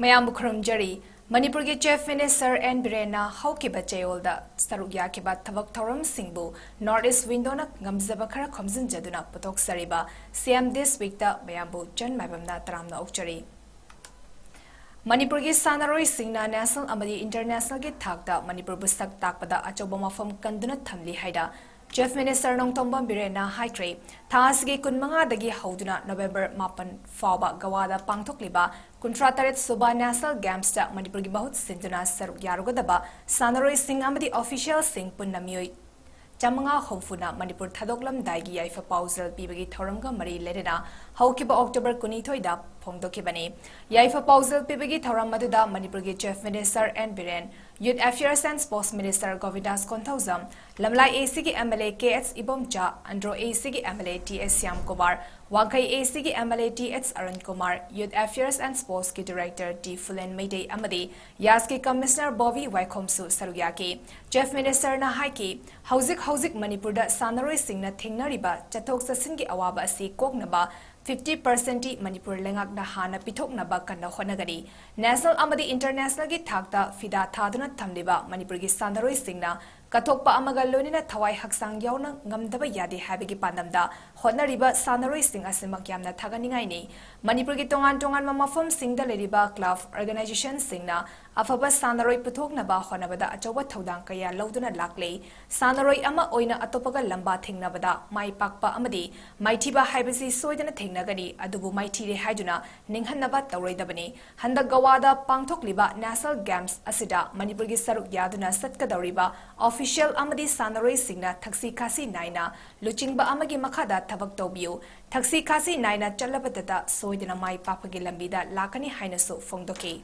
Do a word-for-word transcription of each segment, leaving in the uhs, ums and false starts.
ꯃꯌꯥꯝꯕꯨ ꯈꯨꯔꯨꯝꯖꯔꯤ꯫ ꯃꯅꯤꯄꯨꯔꯒꯤ Chief Minister and ꯕꯤꯔꯦꯟꯅ ꯍꯧꯈꯤꯕ ꯆꯌꯣꯜꯗ ꯁꯔꯨꯛ ꯌꯥꯈꯤꯕ ꯊꯕꯛ ꯊꯧꯔꯝꯁꯤꯡꯕꯨ North East Windowꯅ ꯉꯝꯖꯕ ꯈꯔ ꯈꯣꯝꯖꯤꯟꯖꯗꯨꯅ ꯄꯨꯊꯣꯛꯆꯔꯤꯕ ꯁꯤ ꯑꯦꯝ This Weekꯇ ꯃꯌꯥꯝꯕꯨ ꯆꯟ ꯃꯥꯏꯕꯝꯅ ꯇꯔꯥꯝꯅ ꯑꯣꯛꯆꯔꯤ꯫ ꯃꯅꯤꯄꯨꯔꯒꯤ ꯁꯥꯟꯅꯔꯣꯏꯁꯤꯡꯅ national ꯑꯃꯗꯤ internationalꯒꯤ ꯊꯥꯛꯇ ꯃꯅꯤꯄꯨꯔꯕꯨ ꯁꯛ ꯇꯥꯛꯄꯗ ꯑꯆꯧꯕ ꯃꯐꯝ ꯀꯟꯗꯨꯅ ꯊꯝꯂꯤ ꯍꯥꯏꯅ Chief Minister ꯅꯣꯡꯊꯣꯝꯕꯝ ꯕꯤꯔꯦꯟꯅ ꯍꯥꯏꯈ꯭ꯔꯦ꯫ ꯊꯥ ꯑꯁꯤꯒꯤ ꯀꯨꯟꯃꯉꯥꯗꯒꯤ ꯍꯧꯗꯨꯅ November ꯃꯥꯄꯟ ꯐꯥꯎꯕ ꯒꯋꯥꯗ ꯄꯥꯡꯊꯣꯛꯂꯤꯕ ꯀꯨꯟꯊ꯭ꯔꯥ ꯇꯔꯦꯠ ꯁꯨꯕ National Gamesꯇ ꯃꯅꯤꯄꯨꯔꯒꯤ ꯃꯍꯨꯠ ꯁꯤꯟꯗꯨꯅ ꯁꯔꯨꯛ ꯌꯥꯔꯨꯒꯗꯕ ꯁꯥꯟꯅꯔꯣꯏꯁꯤꯡ ꯑꯃꯗꯤ officialꯁꯤꯡ ꯄꯨꯟꯅ ꯃꯤꯑꯣꯏ ꯆꯥꯃꯉꯥ ꯍꯨꯝꯐꯨꯅ ꯃꯅꯤꯄꯨꯔ ꯊꯥꯗꯣꯛꯂꯝꯗꯥꯏꯒꯤ ꯌꯥꯏꯐ ꯄꯥꯎꯖꯦꯜ ꯄꯤꯕꯒꯤ ꯊꯧꯔꯝꯒ ꯃꯔꯤ ꯂꯩꯅꯅ ꯍꯧꯈꯤꯕ October ꯀꯨꯟꯅꯤꯊꯣꯏꯗ ꯐꯣꯡꯗꯣꯛꯈꯤꯕꯅꯤ꯫ ꯌꯥꯏꯐ ꯄꯥꯎꯖꯦꯜ ꯄꯤꯕꯒꯤ ꯊꯧꯔꯝ ꯑꯗꯨꯗ ꯃꯅꯤꯄꯨꯔꯒꯤ Chief Minister N Biren, Youth Affairs and Sports Minister Govindas Konthoujam, Lamlai ACꯒꯤ MLA K S Ibomcha, Andro ACꯒꯤ MLA T S Shyamkumar, Wangkhei ACꯒꯤ MLA T S Arun Kumar, Youth Affairs and Sportsꯀꯤ Director ꯇꯤ ꯐꯨꯂꯦꯟ ꯃꯩꯇꯩ ꯑꯃꯗꯤ ꯌꯥꯁꯀꯤ Commissioner ꯕꯣꯕꯤ ꯋꯥꯏꯈꯣꯝꯁꯨ ꯁꯔꯨꯛ ꯌꯥꯈꯤ꯫ Chief Ministerꯅ ꯍꯥꯏꯈꯤ, ꯍꯧꯖꯤꯛ ꯍꯧꯖꯤꯛ ꯃꯅꯤꯄꯨꯔꯗ ꯁꯥꯟꯅꯔꯣꯏꯁꯤꯡꯅ ꯊꯦꯡꯅꯔꯤꯕ ꯆꯠꯊꯣꯛ ꯆꯠꯁꯤꯟꯒꯤ ꯑꯋꯥꯕ ꯑꯁꯤ ꯀꯣꯛꯅꯕ fifty percentꯇꯤ ꯃꯅꯤꯄꯨꯔ ꯂꯩꯉꯥꯛꯅ ꯍꯥꯟꯅ ꯄꯤꯊꯣꯛꯅꯕ ꯀꯟꯅ ꯍꯣꯠꯅꯒꯅꯤ꯫ National ꯑꯃꯗꯤ internationalꯒꯤ ꯊꯥꯛꯇ ꯐꯤꯗꯥ ꯊꯥꯗꯨꯅ ꯊꯝꯂꯤꯕ ꯃꯅꯤꯄꯨꯔꯒꯤ ꯁꯥꯟꯅꯔꯣꯏꯁꯤꯡꯅ ꯀꯠꯊꯣꯛꯄ ꯑꯃꯒ ꯂꯣꯏꯅꯅ ꯊꯋꯥꯏ ꯍꯛꯆꯥꯡ ꯌꯥꯎꯅ ꯉꯝꯗꯕ ꯌꯥꯗꯦ ꯍꯥꯏꯕꯒꯤ ꯄꯥꯟꯗꯝꯗ ꯍꯣꯠꯅꯔꯤꯕ ꯁꯥꯟꯅꯔꯣꯏꯁꯤꯡ ꯑꯁꯤꯃꯛ ꯌꯥꯝꯅ ꯊꯥꯒꯠꯅꯤꯡꯉꯥꯏꯅꯤ꯫ ꯃꯅꯤꯄꯨꯔꯒꯤ ꯇꯣꯉꯥꯟ ꯇꯣꯉꯥꯟꯕ ꯃꯐꯝꯁꯤꯡꯗ ꯂꯩꯔꯤꯕ club organizationꯁꯤꯡꯅ ꯑꯐꯕ ꯁꯥꯟꯅꯔꯣꯏ ꯄꯨꯊꯣꯛꯅꯕ ꯍꯣꯠꯅꯕꯗ ꯑꯆꯧꯕ ꯊꯧꯗꯥꯡ ꯀꯌꯥ ꯂꯧꯗꯨꯅ ꯂꯥꯛꯂꯦ꯫ ꯁꯥꯟꯅꯔꯣꯏ ꯑꯃ ꯑꯣꯏꯅ ꯑꯇꯣꯞꯄꯒ ꯂꯝꯕꯥ ꯊꯦꯡꯅꯕꯗ ꯃꯥꯏ ꯄꯥꯛꯄ ꯑꯃꯗꯤ ꯃꯥꯏꯊꯤꯕ ꯍꯥꯏꯕꯁꯤ ꯁꯣꯏꯗꯅ ꯊꯦꯡꯅꯒꯅꯤ, ꯑꯗꯨꯕꯨ ꯃꯥꯏꯊꯤꯔꯦ ꯍꯥꯏꯗꯨꯅ ꯅꯤꯡꯍꯟꯅꯕ ꯇꯧꯔꯣꯏꯗꯕꯅꯤ꯫ ꯍꯟꯗꯛ ꯒꯋꯥꯗ ꯄꯥꯡꯊꯣꯛꯂꯤꯕ National Games ꯑꯁꯤꯗ ꯃꯅꯤꯄꯨꯔꯒꯤ ꯁꯔꯨꯛ ꯌꯥꯗꯨꯅ ꯆꯠꯀꯗꯧꯔꯤꯕ official ꯑꯃꯗꯤ ꯁꯥꯟꯅꯔꯣꯏꯁꯤꯡꯅ ꯊꯛꯁꯤ ꯈꯥꯁꯤ ꯅꯥꯏꯅ ꯂꯨꯆꯤꯡꯕ ꯑꯃꯒꯤ ꯃꯈꯥꯗ ꯊꯕꯛ ꯇꯧꯕꯤꯌꯨ꯫ ꯊꯛꯁꯤ ꯈꯥꯁꯤ ꯅꯥꯏꯅ ꯆꯠꯂꯕꯗꯇ ꯁꯣꯏꯗꯅ ꯃꯥꯏ ꯄꯥꯛꯄꯒꯤ ꯂꯝꯕꯤꯗ ꯂꯥꯛꯀꯅꯤ ꯍꯥꯏꯅꯁꯨ ꯐꯣꯡꯗꯣꯛꯈꯤ꯫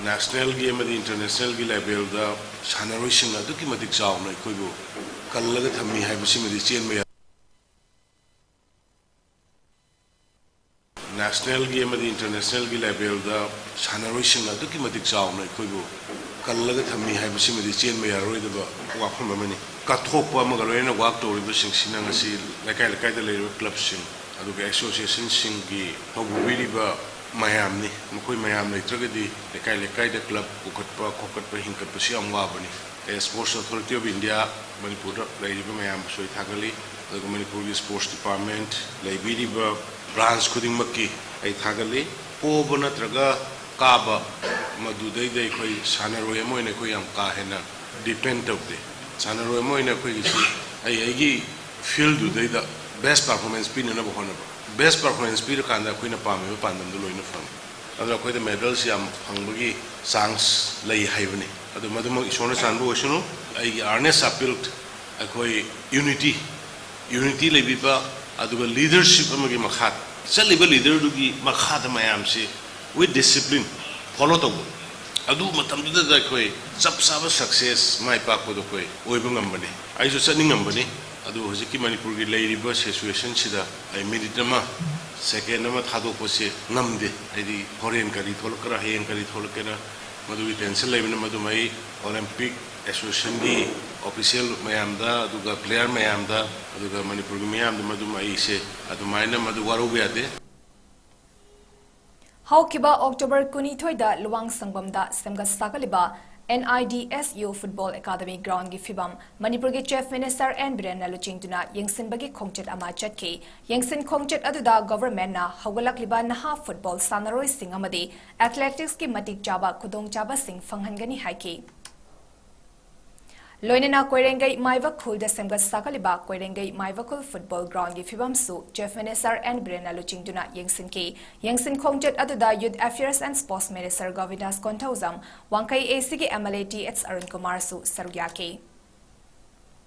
Nationalꯒꯤ ꯑꯃꯗꯤ internationalꯒꯤ levelꯗ ꯁꯥꯟꯅꯔꯣꯏꯁꯤꯡꯅ ꯑꯗꯨꯛꯀꯤ ꯃꯇꯤꯛ ꯆꯥꯎꯅ ꯑꯩꯈꯣꯏꯕꯨ ꯀꯜꯂꯒ ꯊꯝꯃꯤ ꯍꯥꯏꯕꯁꯤꯃꯗꯤ ꯆꯦꯟꯕ ꯌꯥ-, Nationalꯒꯤ ꯑꯃꯗꯤ internationalꯒꯤ levelꯗ ꯁꯥꯟꯅꯔꯣꯏꯁꯤꯡꯅ ꯑꯗꯨꯛꯀꯤ ꯃꯇꯤꯛ ꯆꯥꯎꯅ ꯑꯩꯈꯣꯏꯕꯨ ꯀꯜꯂꯒ ꯊꯝꯃꯤ ꯍꯥꯏꯕꯁꯤꯃꯗꯤ ꯆꯦꯟꯕ ꯌꯥꯔꯔꯣꯏꯗꯕ ꯋꯥꯐꯝ ꯑꯃꯅꯤ꯫ ꯀꯠꯊꯣꯛꯄ ꯑꯃꯒ ꯂꯣꯏꯅꯅ work ꯇꯧꯔꯤꯕꯁꯤꯡꯁꯤꯅ ꯉꯁꯤ ꯂꯩꯀꯥꯏ ꯂꯩꯀꯥꯏꯗ ꯂꯩꯔꯤꯕ clubꯁꯤꯡ, ꯑꯗꯨꯒ associationꯁꯤꯡꯒꯤ ꯊꯧꯕꯨ ꯄꯤꯔꯤꯕ ꯃꯌꯥꯝꯅꯤ꯫ ꯃꯈꯣꯏ ꯃꯌꯥꯝ ꯂꯩꯇ꯭ꯔꯒꯗꯤ ꯂꯩꯀꯥꯏ ꯂꯩꯀꯥꯏꯗ ꯀ꯭ꯂꯕ ꯄꯨꯈꯠꯄ ꯈꯣꯀꯠꯄ ꯍꯤꯡꯒꯠꯄꯁꯤ ꯌꯥꯝ ꯋꯥꯕꯅꯤ꯫ ꯑꯦ, Sports Authority of India ꯃꯅꯤꯄꯨꯔꯗ ꯂꯩꯔꯤꯕ ꯃꯌꯥꯝꯕꯨꯁꯨ ꯑꯩ ꯊꯥꯒꯠꯂꯤ, ꯑꯗꯨꯒ ꯃꯅꯤꯄꯨꯔꯒꯤ Sports Department ꯂꯩꯕꯤꯔꯤꯕ branch ꯈꯨꯗꯤꯡꯃꯛꯀꯤ ꯑꯩ ꯊꯥꯒꯠꯂꯤ꯫ ꯄꯣꯕ ꯅꯠꯇ꯭ꯔꯒ ꯀꯥꯕ, ꯃꯗꯨꯗꯩꯗ ꯑꯩꯈꯣꯏ ꯁꯥꯟꯅꯔꯣꯏ ꯑꯃ ꯑꯣꯏꯅ ꯑꯩꯈꯣꯏ ꯌꯥꯝ ꯀꯥ ꯍꯦꯟꯅ depend ꯇꯧꯗꯦ꯫ ꯁꯥꯟꯅꯔꯣꯏ ꯑꯃ ꯑꯣꯏꯅ ꯑꯩꯈꯣꯏꯒꯤꯁꯤ ꯑꯩ ꯑꯩꯒꯤ fieldꯗꯨꯗꯩꯗ best performance ꯄꯤꯅꯅꯕ ꯍꯣꯠꯅꯕ꯫ Best performance ꯄꯤꯔꯀꯥꯟꯗ ꯑꯩꯈꯣꯏꯅ ꯄꯥꯝꯃꯤꯕ ꯄꯥꯟꯗꯝꯗꯨ ꯂꯣꯏꯅ ꯐꯪꯉꯤ꯫ ꯑꯗꯨꯅ ꯑꯩꯈꯣꯏꯗ medals ꯌꯥꯝ ꯐꯪꯕꯒꯤ chance ꯂꯩ ꯍꯥꯏꯕꯅꯤ꯫ ꯑꯗꯨ ꯃꯗꯨꯃꯛ ꯏꯁꯣꯔꯅ ꯆꯥꯟꯕ ꯑꯣꯏꯁꯅꯨ꯫ ꯑꯩꯒꯤ earnest appeal, ꯑꯩꯈꯣꯏ unity, unity ꯂꯩꯕꯤꯕ, ꯑꯗꯨꯒ leadership ꯑꯃꯒꯤ ꯃꯈꯥꯗ, ꯆꯠꯂꯤꯕ leaderꯗꯨꯒꯤ ꯃꯈꯥꯗ ꯃꯌꯥꯝꯁꯤ with discipline follow ꯇꯧꯕ, ꯑꯗꯨ ꯃꯇꯝꯗꯨꯗ ꯑꯩꯈꯣꯏ ꯆꯞ ꯆꯥꯕ success, ꯃꯥꯏ ꯄꯥꯛꯄꯗꯣ ꯑꯩꯈꯣꯏ ꯑꯣꯏꯕ ꯉꯝꯕꯅꯤ꯫ ꯑꯩꯁꯨ ꯆꯠꯅꯤꯡꯉꯝꯕꯅꯤ, ꯑꯗꯨ ꯍꯧꯖꯤꯛꯀꯤ ꯃꯅꯤꯄꯨꯔꯒꯤ ꯂꯩꯔꯤꯕ situationꯁꯤꯗ ꯑꯩ minute ꯑꯃ, second ꯑꯃ ꯊꯥꯗꯣꯛꯄꯁꯦ ꯉꯝꯗꯦ꯫ ꯍꯥꯏꯗꯤ ꯍꯣꯔꯦꯟ ꯀꯔꯤ ꯊꯣꯛꯂꯛꯀꯦꯔꯥ, ꯍꯌꯦꯡ ꯀꯔꯤ ꯊꯣꯛꯂꯛꯀꯦꯔꯥ, ꯃꯗꯨꯒꯤ tension ꯂꯩꯕꯅ ꯃꯗꯨꯃ ꯑꯩ Olympic Associationꯒꯤ official ꯃꯌꯥꯝꯗ, ꯑꯗꯨꯒ player ꯃꯌꯥꯝꯗ, ꯑꯗꯨꯒ ꯃꯅꯤꯄꯨꯔꯒꯤ ꯃꯤꯌꯥꯝꯗ ꯃꯗꯨꯃ ꯑꯩꯁꯦ ꯑꯗꯨꯃꯥꯏꯅ ꯃꯗꯨ ꯋꯥꯔꯧꯕ ꯌꯥꯗꯦ꯫ ꯍꯧꯈꯤꯕ October ꯀꯨꯟꯅꯤꯊꯣꯏꯗ ꯂꯨꯋꯥꯡ ꯁꯪꯕꯝꯗ ꯁꯦꯝꯒꯠ ꯁꯥꯒꯠꯂꯤꯕ NIDSU Football Academy groundꯀꯤ ꯐꯤꯕꯝ ꯃꯅꯤꯄꯨꯔꯒꯤ Chief Minister N ꯕꯤꯔꯦꯟꯅ ꯂꯨꯆꯤꯡꯗꯨꯅ ꯌꯦꯡꯁꯤꯟꯕꯒꯤ ꯈꯣꯡꯆꯠ ꯑꯃ ꯆꯠꯈꯤ꯫ ꯌꯦꯡꯁꯤꯟ ꯈꯣꯡꯆꯠ ꯑꯗꯨꯗ governmentꯅ ꯍꯧꯒꯠꯂꯛꯂꯤꯕ ꯅꯍꯥ football ꯁꯥꯟꯅꯔꯣꯏꯁꯤꯡ ꯑꯃꯗꯤ athleticsꯀꯤ ꯃꯇꯤꯛ ꯆꯥꯕ ꯈꯨꯗꯣꯡꯆꯥꯕꯁꯤꯡ ꯐꯪꯍꯟꯒꯅꯤ ꯍꯥꯏꯈꯤ꯫ ꯂꯣꯏꯅꯅ ꯀꯣꯏꯔꯦꯡꯒꯩ ꯃꯥꯏꯕ ꯈꯨꯜꯗ ꯁꯦꯝꯒꯠ ꯁꯥꯒꯠꯂꯤꯕ ꯀꯣꯏꯔꯦꯡꯒꯩ ꯃꯥꯏꯕ ꯈꯨꯜ football groundꯀꯤ ꯐꯤꯕꯝꯁꯨ Chief Minister N ꯕꯤꯔꯦꯟꯅ ꯂꯨꯆꯤꯡꯗꯨꯅ ꯌꯦꯡꯁꯤꯟꯈꯤ꯫ ꯌꯦꯡꯁꯤꯟ ꯈꯣꯡꯆꯠ ꯑꯗꯨꯗ Youth Affairs and Sports Minister Govindas Konthoujam, ꯋꯥꯡꯈꯩ ACꯒꯤ MLA Th ꯑꯔꯨꯟ ꯀꯨꯃꯥꯔꯁꯨ ꯁꯔꯨꯛ ꯌꯥꯈꯤ꯫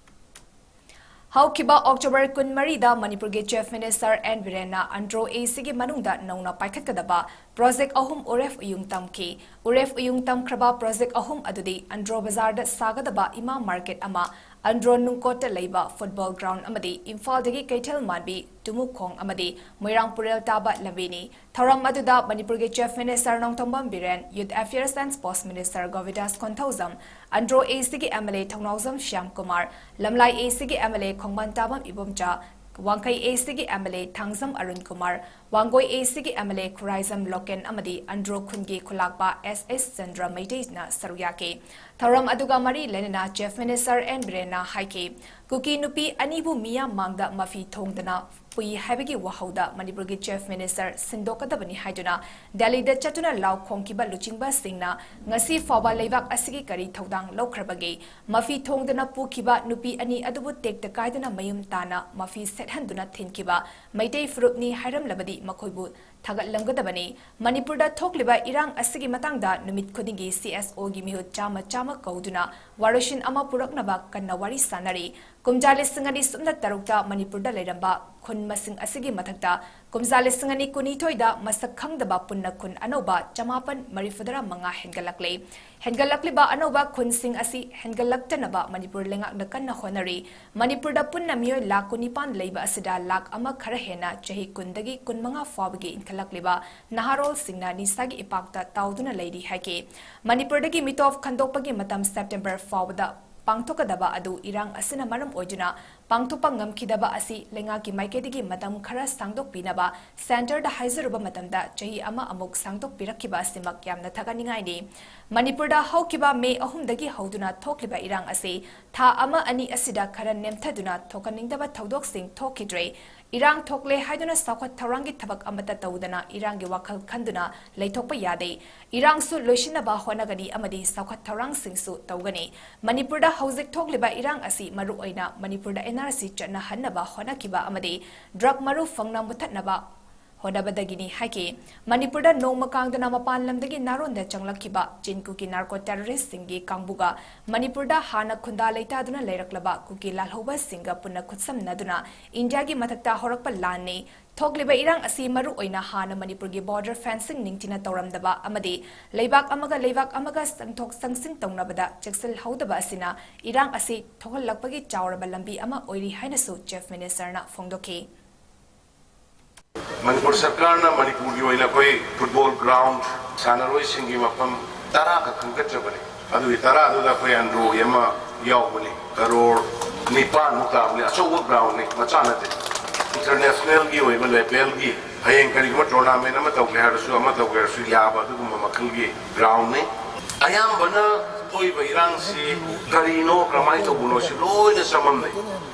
ꯍꯧꯈꯤꯕ October ꯀꯨꯟꯃꯔꯤꯗ ꯃꯅꯤꯄꯨꯔꯒꯤ Chief Minister N ꯕꯤꯔꯦꯟꯅ ꯑꯟꯗ꯭ꯔꯣ ACꯒꯤ ꯃꯅꯨꯡꯗ ꯅꯧꯅ ꯄꯥꯏꯈꯠꯀꯗꯕ project ꯑꯍꯨꯝ ꯎꯔꯦꯞ ꯎꯌꯨꯡ ꯇꯝꯈꯤ꯫ ꯎꯔꯦꯞ ꯎꯌꯨꯡ ꯇꯝꯈ꯭ꯔꯕ project ꯑꯍꯨꯝ ꯑꯗꯨꯗꯤ ꯑꯟꯗ꯭ꯔꯣ ꯕꯖꯥꯔꯗ ꯁꯥꯒꯗꯕ ꯏꯃꯥ market ꯑꯃ, ꯑꯟꯗ꯭ꯔꯣ ꯅꯨꯡꯀꯣꯠꯇ ꯂꯩꯕ football ground ꯑꯃꯗꯤ ꯏꯝꯐꯥꯜꯗꯒꯤ ꯀꯩꯊꯦꯜ ꯃꯥꯟꯕꯤ ꯇꯨꯃꯨꯈꯣꯡ ꯑꯃꯗꯤ ꯃꯣꯏꯔꯥꯡ ꯄꯨꯔꯦꯜ ꯇꯥꯕ ꯂꯝꯕꯤꯅꯤ꯫ ꯊꯧꯔꯝ ꯑꯗꯨꯗ ꯃꯅꯤꯄꯨꯔꯒꯤ Chief Minister Nongthombam Biren, Youth Affairs and Sports Minister Govindas Konthoujam, Andro ACꯒꯤ MLA ꯊꯧꯅꯥꯎꯖꯝ ꯁ꯭ꯌꯥꯝ ꯀꯨꯃꯥꯔ, ꯂꯝꯂꯥꯏ ACꯒꯤ MLA ꯈꯣꯡꯕꯥꯟ ꯇꯥꯕꯝ ꯏꯕꯣꯝꯆꯥ, ꯋꯥꯡꯈꯩ ꯑꯦꯁꯤꯒꯤ M L A Thangjam Arun Kumar, Wangoi ꯑꯦꯁꯤꯒꯤ M L A Khuraijam Loken ꯑꯃꯗꯤ ꯑꯟꯗ꯭ꯔꯣ ꯈꯨꯟꯒꯤ ꯈꯨꯂꯥꯛꯄ ꯑꯦꯁ ꯑꯦꯁ ꯆꯟꯗ꯭ꯔ ꯃꯩꯇꯩꯅ ꯁꯔꯨꯛ ꯌꯥꯈꯤ꯫ ꯊꯧꯔꯝ ꯑꯗꯨꯒ ꯃꯔꯤ ꯂꯩꯅꯅ ꯆꯤꯐ ꯃꯤꯅꯤꯁꯇꯔ ꯑꯦꯟ ꯕꯤꯔꯦꯟꯅ ꯍꯥꯏꯈꯤ, ꯀꯨꯀꯤ ꯅꯨꯄꯤ ꯑꯅꯤꯕꯨ ꯃꯤꯌꯥꯝ ꯃꯥꯡꯗ ꯃꯐꯤ ꯊꯣꯡꯗꯅ ꯄꯨꯏ ꯍꯥꯏꯕꯒꯤ ꯋꯥꯍꯧꯗ ꯃꯅꯤꯄꯨꯔꯒꯤ ꯆꯤꯐ ꯃꯤꯅꯤꯁꯇꯔ ꯁꯤꯟꯗꯣꯛꯀꯗꯕꯅꯤ ꯍꯥꯏꯗꯨꯅ ꯗꯦꯜꯂꯤꯗ ꯆꯠꯇꯨꯅ ꯂꯥꯎ ꯈꯣꯡꯈꯤꯕ ꯂꯨꯆꯤꯡꯕꯁꯤꯡꯅ ꯉꯁꯤ ꯐꯥꯎꯕ ꯂꯩꯕꯥꯛ ꯑꯁꯤꯒꯤ ꯀꯔꯤ ꯊꯧꯗꯥꯡ ꯂꯧꯈ꯭ꯔꯕꯒꯦ? ꯃꯐꯤ ꯊꯣꯡꯗꯅ ꯄꯨꯈꯤꯕ ꯅꯨꯄꯤ ꯑꯅꯤ ꯑꯗꯨꯕꯨ ꯇꯦꯛꯇ ꯀꯥꯏꯗꯅ ꯃꯌꯨꯝ ꯇꯥꯅ ꯃꯐꯤ ꯁꯦꯠꯍꯟꯗꯨꯅ ꯊꯤꯟꯈꯤꯕ ꯃꯩꯇꯩ ꯐꯨꯔꯨꯞꯅꯤ ꯍꯥꯏꯔꯝꯂꯕꯗꯤ ꯃꯈꯣꯏꯕꯨ ꯊꯥꯒꯠꯂꯝꯒꯗꯕꯅꯤ꯫ ꯃꯅꯤꯄꯨꯔꯗ ꯊꯣꯛꯂꯤꯕ ꯏꯔꯥꯡ ꯑꯁꯤꯒꯤ ꯃꯇꯥꯡꯗ ꯅꯨꯃꯤꯠ ꯈꯨꯗꯤꯡꯒꯤ ꯁꯤ ꯑꯦꯁ ꯑꯣꯒꯤ ꯃꯤꯍꯨꯠ ꯆꯥꯝꯃ ꯆꯥꯝꯃ ꯀꯧꯗꯨꯅ ꯋꯥꯔꯣꯏꯁꯤꯟ ꯑꯃ ꯄꯨꯔꯛꯅꯕ ꯀꯟꯅ ꯋꯥꯔꯤ ꯁꯥꯟꯅꯔꯤ꯫ ꯀꯨꯝꯖꯥ ꯂꯤꯁꯤꯡ ꯑꯅꯤ ꯁꯨꯞꯅ ꯇꯔꯨꯛꯇ ꯃꯅꯤꯄꯨꯔꯗ ꯂꯩꯔꯝꯕ ꯈꯨꯟ ꯃꯁꯤꯡ ꯑꯁꯤꯒꯤ ꯃꯊꯛꯇ ꯀꯨꯝꯖꯥ ꯂꯤꯁꯤꯡ ꯑꯅꯤ ꯀꯨꯟꯅꯤꯊꯣꯏꯗ ꯃꯁꯛ ꯈꯪꯗꯕ ꯄꯨꯟꯅ ꯈꯨꯟ ꯑꯅꯧꯕ ꯆꯃꯥꯄꯟ ꯃꯔꯤꯐꯨꯇꯔꯥ ꯃꯉꯥ ꯍꯦꯟꯒꯠꯂꯛꯂꯦ꯫ ꯍꯦꯟꯒꯠꯂꯛꯂꯤꯕ ꯑꯅꯧꯕ ꯈꯨꯟꯁꯤꯡ ꯑꯁꯤ ꯍꯦꯟꯒꯠꯂꯛꯇꯅꯕ ꯃꯅꯤꯄꯨꯔ ꯂꯩꯉꯥꯛꯅ ꯀꯟꯅ ꯍꯣꯠꯅꯔꯤ꯫ ꯃꯅꯤꯄꯨꯔꯗ ꯄꯨꯟꯅ ꯃꯤꯑꯣꯏ ꯂꯥꯈ ꯀꯨꯟꯅꯤꯄꯥꯟ ꯂꯩꯕ ꯑꯁꯤꯗ ꯂꯥꯈ ꯑꯃ ꯈꯔ ꯍꯦꯟꯅ ꯆꯍꯤ ꯀꯨꯟꯗꯒꯤ ꯀꯨꯟꯃꯉꯥ ꯐꯥꯎꯕꯒꯤ ꯏꯟꯈꯠꯂꯛꯂꯤꯕ ꯅꯍꯥꯔꯣꯜꯁꯤꯡꯅ ꯅꯤꯁꯥꯒꯤ ꯏꯄꯥꯛꯇ ꯇꯥꯎꯗꯨꯅ ꯂꯩꯔꯤ ꯍꯥꯏꯈꯤ꯫ ꯃꯅꯤꯄꯨꯔꯗꯒꯤ ꯃꯤꯇꯣꯞ ꯈꯟꯗꯣꯛꯄꯒꯤ ꯃꯇꯝ ꯁꯦꯞꯇꯦꯝꯕꯔ ꯐꯥꯎꯕꯗ ꯄꯥꯡꯊꯣꯛꯀꯗꯕ ꯑꯗꯨ ꯏꯔꯥꯡ ꯑꯁꯤꯅ ꯃꯔꯝ ꯑꯣꯏꯗꯨꯅ ꯄꯥꯡꯊꯣꯛꯄ ꯉꯝꯈꯤꯗꯕ ꯑꯁꯤ ꯂꯩꯉꯥꯛꯀꯤ ꯃꯥꯏꯀꯩꯗꯒꯤ ꯃꯇꯝ ꯈꯔ ꯁꯥꯡꯗꯣꯛꯄꯤꯅꯕ ꯁꯦꯟꯇꯔꯗ ꯍꯥꯏꯖꯔꯨꯕ ꯃꯇꯝꯗ ꯆꯍꯤ ꯑꯃ ꯑꯃꯨꯛ ꯁꯥꯡꯗꯣꯛꯄꯤꯔꯛꯈꯤꯕ ꯑꯁꯤꯃꯛ ꯌꯥꯝꯅ ꯊꯥꯒꯠꯅꯤꯡꯉꯥꯏꯅꯤ꯫ ꯃꯅꯤꯄꯨꯔꯗ ꯍꯧꯈꯤꯕ ꯃꯦ ꯑꯍꯨꯝꯗꯒꯤ ꯍꯧꯗꯨꯅ ꯊꯣꯛꯂꯤꯕ ꯏꯔꯥꯡ ꯑꯁꯤ ꯊꯥ ꯑꯃ ꯑꯅꯤ ꯑꯁꯤꯗ ꯈꯔ ꯅꯦꯝꯊꯗꯨꯅ ꯊꯣꯛꯍꯟꯅꯤꯡꯗꯕ ꯊꯧꯗꯣꯛꯁꯤꯡ ꯊꯣꯛꯈꯤꯗ꯭ꯔꯦ꯫ ꯏꯔꯥꯡ ꯊꯣꯛꯂꯦ ꯍꯥꯏꯗꯨꯅ ꯆꯥꯎꯈꯠ ꯊꯧꯔꯥꯡꯒꯤ ꯊꯕꯛ ꯑꯃꯠꯇ ꯇꯧꯗꯅ ꯏꯔꯥꯡꯒꯤ ꯋꯥꯈꯜ ꯈꯟꯗꯨꯅ ꯂꯩꯊꯣꯛꯄ ꯌꯥꯗꯦ꯫ ꯏꯔꯥꯡꯁꯨ ꯂꯣꯏꯁꯤꯟꯅꯕ ꯍꯣꯠꯅꯒꯅꯤ ꯑꯃꯗꯤ ꯆꯥꯎꯈꯠ ꯊꯧꯔꯥꯡꯁꯤꯡꯁꯨ ꯇꯧꯒꯅꯤ꯫ ꯃꯅꯤꯄꯨꯔꯗ ꯍꯧꯖꯤꯛ ꯊꯣꯛꯂꯤꯕ ꯏꯔꯥꯡ ꯑꯁꯤ ꯃꯔꯨꯑꯣꯏꯅ ꯃꯅꯤꯄꯨꯔꯗ ꯑꯦꯟ ꯑꯥꯔ ꯁꯤ ꯆꯠꯅꯍꯟꯅꯕ ꯍꯣꯠꯅꯈꯤꯕ ꯑꯃꯗꯤ ꯗ꯭ꯔꯒ ꯃꯔꯨ ꯐꯪꯅ ꯃꯨꯊꯠꯅꯕ ꯍꯣꯠꯅꯕꯗꯒꯤꯅꯤ ꯍꯥꯏꯈꯤ꯫ ꯃꯅꯤꯄꯨꯔꯗ ꯅꯣꯡꯃ ꯀꯥꯡꯗꯅ ꯃꯄꯥꯟ ꯂꯝꯗꯒꯤ ꯅꯥꯔꯣꯟꯗ ꯆꯪꯂꯛꯈꯤꯕ ꯆꯤꯟ ꯀꯨꯀꯤ ꯅꯥꯔꯀꯣ ꯇꯦꯔꯣꯔꯤꯁ꯭ꯠꯁꯤꯡꯒꯤ ꯀꯥꯡꯕꯨꯒ ꯃꯅꯤꯄꯨꯔꯗ ꯍꯥꯟꯅ ꯈꯨꯟꯗꯥ ꯂꯩꯇꯥꯗꯨꯅ ꯂꯩꯔꯛꯂꯕ ꯀꯨꯀꯤ ꯂꯥꯜꯍꯧꯕꯁꯤꯡꯒ ꯄꯨꯟꯅ ꯈꯨꯠꯁꯝꯅꯗꯨꯅ ꯏꯟꯗꯤꯌꯥꯒꯤ ꯃꯊꯛꯇ ꯍꯧꯔꯛꯄ ꯂꯥꯟꯅꯤ꯫ ꯊꯣꯛꯂꯤꯕ ꯏꯔꯥꯡ ꯑꯁꯤ ꯃꯔꯨꯑꯣꯏꯅ ꯍꯥꯟꯅ ꯃꯅꯤꯄꯨꯔꯒꯤ ꯕꯣꯔꯗꯔ ꯐꯦꯟꯁꯤꯡ ꯅꯤꯡꯊꯤꯅ ꯇꯧꯔꯝꯗꯕ ꯑꯃꯗꯤ ꯂꯩꯕꯥꯛ ꯑꯃꯒ ꯂꯩꯕꯥꯛ ꯑꯃꯒ ꯆꯪꯊꯣꯛ ꯆꯪꯁꯤꯟ ꯇꯧꯅꯕꯗ ꯆꯦꯛꯁꯤꯜꯍꯧꯗꯕ ꯑꯁꯤꯅ ꯏꯔꯥꯡ ꯑꯁꯤ ꯊꯣꯛꯍꯜꯂꯛꯄꯒꯤ ꯆꯥꯎꯔꯕ ꯂꯝꯕꯤ ꯑꯃ ꯑꯣꯏꯔꯤ ꯍꯥꯏꯅꯁꯨ ꯆꯤꯐ ꯃꯤꯅꯤꯁꯇꯔꯅ ꯐꯣꯡꯗꯣꯛꯈꯤ꯫ ꯃꯅꯤꯄꯨꯔ ꯁꯔꯀꯥꯔꯅ ꯃꯅꯤꯄꯨꯔꯒꯤ ꯑꯣꯏꯅ ꯑꯩꯈꯣꯏ ꯐꯨꯠꯕꯣꯜ ꯒ꯭ꯔꯥꯎꯟ ꯁꯥꯟꯅꯔꯣꯏꯁꯤꯡꯒꯤ ꯃꯐꯝ ꯇꯔꯥ ꯈꯛ ꯈꯟꯒꯠꯆꯕꯅꯤ꯫ ꯑꯗꯨꯒꯤ ꯇꯔꯥꯗꯨꯗ ꯑꯩꯈꯣꯏ ꯑꯟꯗ꯭ꯔꯣꯒꯤ ꯑꯃ ꯌꯥꯎꯕꯅꯤ꯫ ꯀꯔꯣꯔ ꯅꯤꯄꯥꯟꯃꯨꯛ ꯇꯥꯕꯅꯤ꯫ ꯑꯆꯧꯕ ꯒ꯭ꯔꯥꯎꯟꯅꯤ, ꯃꯆꯥ ꯅꯠꯇꯦ꯫ ꯏꯟꯇꯔꯅꯦꯁꯅꯦꯜꯒꯤ ꯑꯣꯏꯕ ꯂꯦꯚꯦꯜꯒꯤ, ꯍꯌꯦꯡ ꯀꯔꯤꯒꯨꯝꯕ ꯇꯣꯔꯅꯥꯃꯦꯟ ꯑꯃ ꯇꯧꯒꯦ ꯍꯥꯏꯔꯁꯨ, ꯑꯃ ꯇꯧꯒꯦ ꯍꯥꯏꯔꯁꯨ ꯌꯥꯕ ꯑꯗꯨꯒꯨꯝꯕ ꯃꯈꯜꯒꯤ ꯒ꯭ꯔꯥꯎꯟꯅꯤ꯫ ꯑꯌꯥꯝꯕꯅ ꯊꯣꯛꯏꯕ ꯏꯔꯥꯡꯁꯤ ꯀꯔꯤꯅꯣ, ꯀꯔꯝꯍꯥꯏꯅ ꯇꯧꯕꯅꯣ, ꯁꯤ ꯂꯣꯏꯅ ꯆꯃꯝꯅꯩ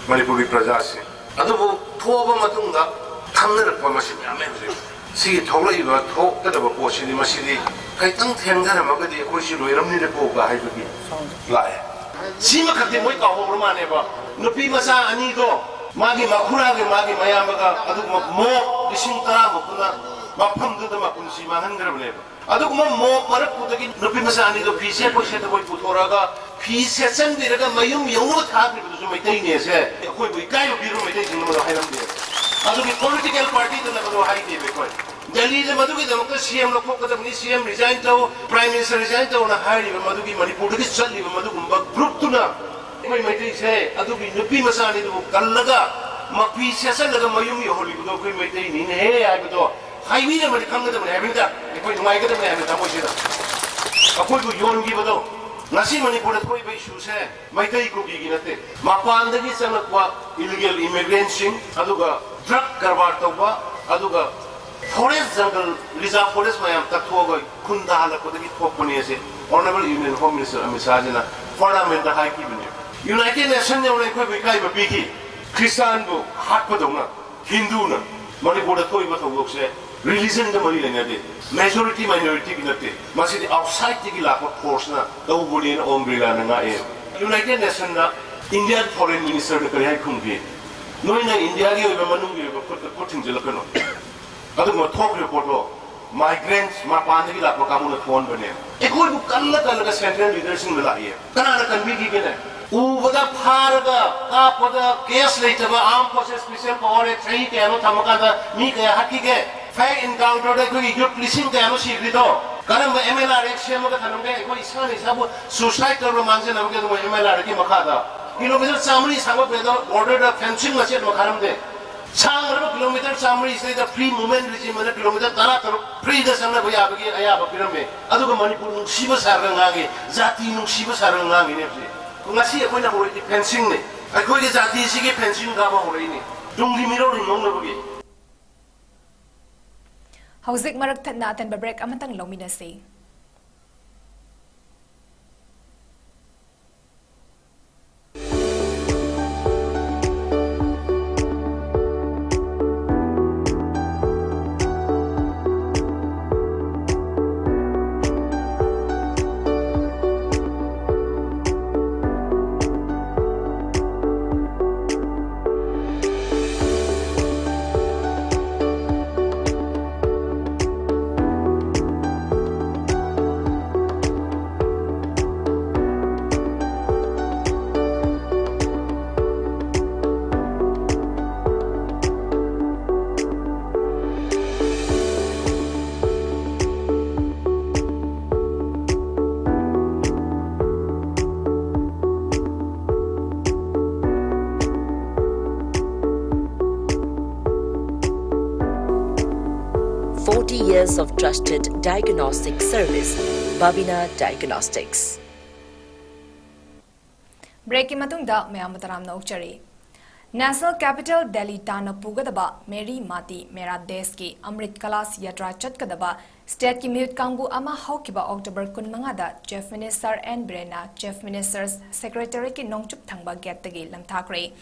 ꯃꯅꯤꯄꯨꯔꯒꯤ ꯄ꯭ꯔꯖꯥꯁꯤ꯫ ꯑꯗꯨꯕꯨ ꯊꯣꯛꯑꯕ ꯃꯇꯨꯡꯗ ꯈꯪꯅꯔꯛꯄ ꯃꯁꯤ ꯃꯌꯥꯝ ꯂꯩꯕꯁꯦ꯫ ꯁꯤꯒꯤ ꯊꯣꯛꯂꯛꯏꯕ, ꯊꯣꯛꯀꯗꯕ ꯄꯣꯠꯁꯤꯗꯤ, ꯃꯁꯤꯗꯤ ꯈꯤꯇꯪ ꯊꯦꯡꯊꯔꯝꯃꯒꯗꯤ ꯑꯩꯈꯣꯏꯁꯤ ꯂꯣꯏꯔꯝꯅꯤꯗꯀꯣꯒ ꯍꯥꯏꯕꯒꯤ ꯂꯥꯛꯑꯦ꯫ ꯁꯤꯃꯈꯛꯇꯤ ꯃꯣꯏ ꯀꯥꯎꯍꯧꯔ ꯃꯥꯜꯂꯦꯕ꯫ ꯅꯨꯄꯤ ꯃꯆꯥ ꯑꯅꯤꯗꯣ, ꯃꯥꯒꯤ ꯃꯈꯨꯔꯥꯒ ꯃꯥꯒꯤ ꯃꯌꯥꯝꯕꯒ, ꯑꯗꯨꯒꯨꯝꯕ ꯃꯣꯞ ꯂꯤꯁꯤꯡ ꯇꯔꯥꯃꯨꯛꯇꯨꯅ ꯃꯐꯝꯗꯨꯗ ꯃꯄꯨꯟꯁꯤ ꯃꯥꯡꯍꯟꯈ꯭ꯔꯕꯅꯦꯕ꯫ ꯑꯗꯨꯒꯨꯝꯕ ꯃꯣꯞ ꯃꯔꯛꯇꯨꯗꯒꯤ ꯅꯨꯄꯤ ꯃꯆꯥ ꯑꯅꯤꯗꯣ ꯐꯤ ꯁꯦꯠꯄꯣꯏ ꯁꯦꯠꯇꯕꯣꯏ ꯄꯨꯊꯣꯔꯛꯑꯒ, ꯐꯤ ꯁꯦꯠꯆꯟꯕꯤꯔꯒ ꯃꯌꯨꯝ ꯌꯧꯅꯕ ꯊꯥꯈ꯭ꯔꯤꯕꯗꯨꯁꯨ ꯃꯩꯇꯩꯅꯦꯁꯦ꯫ ꯑꯩꯈꯣꯏꯕꯨ ꯏꯀꯥꯏꯕ ꯄꯤꯔꯨ, ꯃꯩꯇꯩꯁꯤꯡꯅ ꯃꯗꯨ ꯍꯥꯏꯔꯝꯗꯦ꯫ ꯑꯗꯨꯒꯤ ꯄꯣꯂꯤꯇꯤꯀꯦꯜ ꯄꯥꯔꯇꯤꯗꯨꯅ ꯃꯗꯨ ꯍꯥꯏꯗꯦꯕ ꯑꯩꯈꯣꯏ꯫ ꯗꯦꯜꯂꯤꯗ ꯃꯗꯨꯒꯤꯗꯃꯛꯇ ꯁꯤ ꯑꯦꯝ ꯂꯧꯊꯣꯛꯀꯗꯕꯅꯤ, ꯁꯤ ꯑꯦꯝ ꯔꯤꯖꯥꯏꯟ ꯇꯧ, ꯄ꯭ꯔꯥꯏꯝ ꯃꯤꯅꯤꯁꯇꯔ ꯔꯤꯖꯥꯏꯟ ꯇꯧꯅ ꯍꯥꯏꯔꯤꯕ ꯃꯗꯨꯒꯤ ꯃꯅꯤꯄꯨꯔꯗꯒꯤ ꯆꯠꯂꯤꯕ ꯃꯗꯨꯒꯨꯝꯕ ꯒ꯭ꯔꯨꯞꯇꯨꯅ ꯑꯩꯈꯣꯏ ꯃꯩꯇꯩꯁꯦ ꯑꯗꯨꯒꯤ ꯅꯨꯄꯤ ꯃꯆꯥꯅꯤꯗꯨꯕꯨ ꯀꯜꯂꯒ, ꯃꯄꯤ ꯁꯦꯠꯆꯜꯂꯒ ꯃꯌꯨꯝ ꯌꯧꯍꯜꯂꯤꯕꯗꯣ ꯑꯩꯈꯣꯏ ꯃꯩꯇꯩꯅꯤꯅꯦꯍꯦ ꯍꯥꯏꯕꯗꯣ ꯍꯥꯏꯕꯤꯔꯝꯃꯗꯤ ꯈꯪꯒꯗꯕꯅꯤ ꯍꯥꯏꯕꯅꯤꯗ꯫ ꯑꯩꯈꯣꯏ ꯅꯨꯡꯉꯥꯏꯒꯗꯕꯅꯤ ꯍꯥꯏꯕ ꯊꯃꯣꯏꯁꯤꯗ꯫ ꯑꯩꯈꯣꯏꯕꯨ ꯌꯣꯟꯈꯤꯕꯗꯣ, ꯉꯁꯤ ꯃꯅꯤꯄꯨꯔꯗ ꯊꯣꯛꯏꯕ ꯏꯁꯨꯁꯦ ꯃꯩꯇꯩ ꯀꯨꯀꯤꯒꯤ ꯅꯠꯇꯦ꯫ ꯃꯄꯥꯟꯗꯒꯤ ꯆꯪꯂꯛꯄ ꯏꯂꯤꯒꯦꯜ ꯏꯃꯤꯒ꯭ꯔꯦꯟꯁꯤꯡ, ꯑꯗꯨꯒ ꯗ꯭ꯔꯒ ꯀꯔꯕꯥꯔ ꯇꯧꯕ, ꯑꯗꯨꯒ ꯐꯣꯔꯦꯁ ꯖꯪꯒꯜ, ꯔꯤꯖꯥꯔꯚ ꯐꯣꯔꯦꯁ ꯃꯌꯥꯝ ꯇꯛꯊꯣꯛꯑꯒ ꯈꯨꯟ ꯇꯥꯍꯜꯂꯛꯄꯗꯒꯤ ꯊꯣꯛꯄꯅꯤ ꯑꯁꯤ honourable union home minister Amit ꯁꯥꯍꯖꯤꯅ ꯄꯥꯔꯂꯥꯃꯦꯟꯗ ꯍꯥꯏꯈꯤꯕꯅꯤ꯫ ꯌꯨꯅꯥꯏꯇꯦꯗ ꯅꯦꯁꯟ ꯌꯧꯅ ꯑꯩꯈꯣꯏꯕꯨ ꯏꯀꯥꯏꯕ ꯄꯤꯈꯤ꯫ ꯈ꯭ꯔꯤꯁꯇꯥꯟꯕꯨ ꯍꯥꯠꯄꯗꯧꯅ ꯍꯤꯟꯗꯨꯅ ꯃꯅꯤꯄꯨꯔꯗ ꯊꯣꯛꯏꯕ ꯊꯧꯗꯣꯛꯁꯦ ꯔꯤꯂꯤꯖꯟꯗ ꯃꯔꯤ ꯂꯩꯅꯗꯦ, ꯃꯦꯖꯣꯔꯤꯇꯤ ꯃꯥꯏꯅꯣꯔꯤꯇꯤꯒꯤ ꯅꯠꯇꯦ, ꯃꯁꯤꯗꯤ ꯑꯥꯎꯠꯁꯥꯏꯗꯇꯒꯤ ꯂꯥꯛꯄ ꯐꯣꯔꯁꯅ ꯇꯧꯕꯅꯦꯅ ꯑꯣꯝ ꯕꯤꯔꯂꯥꯅ ꯉꯥꯛꯑꯦ꯫ ꯌꯨꯅꯥꯏꯇꯦꯗ ꯅꯦꯁꯟꯗ ꯏꯟꯗꯤꯌꯥꯟ ꯐꯣꯔꯦꯟ ꯃꯤꯅꯤꯁꯇꯔꯗ ꯀꯔꯤ ꯍꯥꯏ ꯈꯨꯝꯈꯤ? ꯅꯣꯏꯅ ꯏꯟꯗꯤꯌꯥꯒꯤ ꯑꯣꯏꯕ ꯃꯅꯨꯡꯒꯤ ꯑꯣꯏꯕ ꯈꯨꯠꯇ ꯈꯨꯠ ꯊꯤꯡꯖꯤꯜꯂꯛꯀꯅꯨ꯫ ꯑꯗꯨꯒꯨꯝꯕ ꯊꯣꯛꯈ꯭ꯔꯤꯕ ꯄꯣꯠꯇꯣ ꯃꯥꯏꯒ꯭ꯔꯦꯟꯁ, ꯃꯄꯥꯟꯗꯒꯤ ꯂꯥꯛꯄ ꯀꯥꯡꯕꯨꯅ ꯊꯣꯛꯍꯟꯕꯅꯦ꯫ ꯑꯩꯈꯣꯏꯕꯨ ꯀꯜꯂ ꯀꯜꯂꯒ ꯁꯦꯟꯇ꯭ꯔꯦꯜ ꯂꯤꯗꯔꯁꯤꯡꯅ ꯂꯥꯛꯏ꯫ ꯀꯅꯥꯅ ꯀꯟꯕꯤꯈꯤꯒꯦꯅꯦ? ꯎꯕꯗ ꯐꯥꯔꯒ ꯀꯥꯞꯄꯗ ꯀꯦꯁ ꯂꯩꯇꯕ ꯑꯥꯔꯝ ꯐꯣꯔꯁꯦꯁ ꯁ꯭ꯄꯦꯁꯤꯌꯦꯜ ꯄꯥꯋꯔ ꯑꯦꯛ ꯆꯍꯤ ꯀꯌꯥꯅꯣ ꯊꯝꯃꯀꯥꯟꯗ ꯃꯤ ꯀꯌꯥ ꯍꯥꯠꯈꯤꯒꯦ? ꯐꯦꯛ ꯏꯟꯀꯥꯎꯟꯇꯔꯗ ꯑꯩꯈꯣꯏꯒꯤ ꯌꯨꯠ ꯂꯤꯁꯤꯡ ꯀꯌꯥꯅꯣ ꯁꯤꯈ꯭ꯔꯤꯗꯣ? ꯀꯔꯝꯕ ꯑꯦꯝ ꯑꯦꯜ ꯑꯥꯔ ꯑꯦꯛ ꯁꯦꯝꯃꯒ ꯊꯝꯃꯝꯒꯦ? ꯑꯩꯈꯣꯏ ꯏꯁꯥꯅ ꯏꯁꯥꯕꯨ ꯁꯨꯁꯥꯏꯗ ꯇꯧꯔꯒ ꯃꯥꯡꯖꯅꯕꯒꯦ ꯑꯗꯨꯒ ꯑꯦꯝ ꯑꯦꯜ ꯑꯥꯔ ꯑꯦꯛꯀꯤ ꯃꯈꯥꯗ ꯀꯤꯂꯣꯃꯤꯇꯔ ꯆꯥꯃꯔꯤ ꯁꯥꯡꯕ ꯕꯣꯔꯗꯔꯗ ꯐꯦꯟꯁꯤꯡ ꯃꯆꯦꯠ ꯑꯃ ꯈꯥꯔꯝꯗꯦ꯫ ꯁꯥꯡꯈ꯭ꯔꯕ ꯀꯤꯂꯣꯃꯤꯇꯔ ꯆꯥꯃꯔꯤꯁꯤꯗꯩꯗ ꯐ꯭ꯔꯤ ꯃꯨꯚꯃꯦꯟ ꯔꯤꯖꯤꯝ ꯑꯅ ꯀꯤꯂꯣꯃꯤꯇꯔ ꯇꯔꯥ ꯇꯔꯨꯛ ꯐ꯭ꯔꯤꯗ ꯆꯪꯅꯕ ꯌꯥꯕꯒꯤ ꯑꯌꯥꯕ ꯄꯤꯔꯝꯃꯦ꯫ ꯑꯗꯨꯒ ꯃꯅꯤꯄꯨꯔ ꯅꯨꯡꯁꯤꯕ ꯁꯥꯔꯒ ꯉꯥꯡꯉꯤ, ꯖꯥꯇꯤ ꯅꯨꯡꯁꯤꯕ ꯁꯥꯔꯒ ꯉꯥꯡꯉꯤꯅꯦ ꯍꯧꯖꯤꯛ꯫ ꯉꯁꯤ ꯑꯩꯈꯣꯏꯅ ꯍꯧꯔꯛꯏꯗꯤ ꯐꯦꯟꯁꯤꯡꯅꯦ꯫ ꯑꯩꯈꯣꯏꯒꯤ ꯖꯥꯇꯤꯁꯤꯒꯤ ꯐꯦꯟꯁꯤꯡ ꯀꯥꯕ ꯍꯧꯔꯛꯏꯅꯤ, ꯇꯨꯡꯒꯤ ꯃꯤꯔꯣꯜ ꯍꯤꯡꯍꯧꯅꯕꯒꯤ꯫ ꯍꯧꯖꯤꯛ ꯃꯔꯛ ꯊꯠꯅ ꯑꯇꯦꯟꯕ break ꯑꯃꯇꯪ ꯂꯧꯃꯤꯟꯅꯁꯤ꯫ Forty years of trusted diagnostic service, Babina Diagnostics. Breakꯀꯤ ꯃꯇꯨꯡꯗ ꯃꯌꯥꯝꯕꯨ ꯇꯔꯥꯝꯅ ꯑꯣꯛꯆꯔꯤ꯫ National capital Delhi ꯇꯥꯟꯅ ꯄꯨꯒꯗꯕ ꯃꯦꯔꯤ ꯃꯥꯇꯤ ꯃꯦꯔꯥ ꯗꯦꯁꯀꯤ ꯑꯃ꯭ꯔꯤꯠ ꯀꯂꯥꯁ ꯌꯥꯇ꯭ꯔꯥ ꯆꯠꯀꯗꯕ stateꯀꯤ ꯃꯤꯍꯨꯠ ꯀꯥꯡꯕꯨ ꯑꯃ ꯍꯧꯈꯤꯕ October ꯀꯨꯟꯃꯉꯥꯗ Chief Minister N ꯕꯤꯔꯦꯟꯅ Chief Minister's Secretariatꯀꯤ ꯅꯣꯡꯆꯨꯞ ꯊꯪꯕ gateꯇꯒꯤ ꯂꯝꯊꯥꯈ꯭ꯔꯦ꯫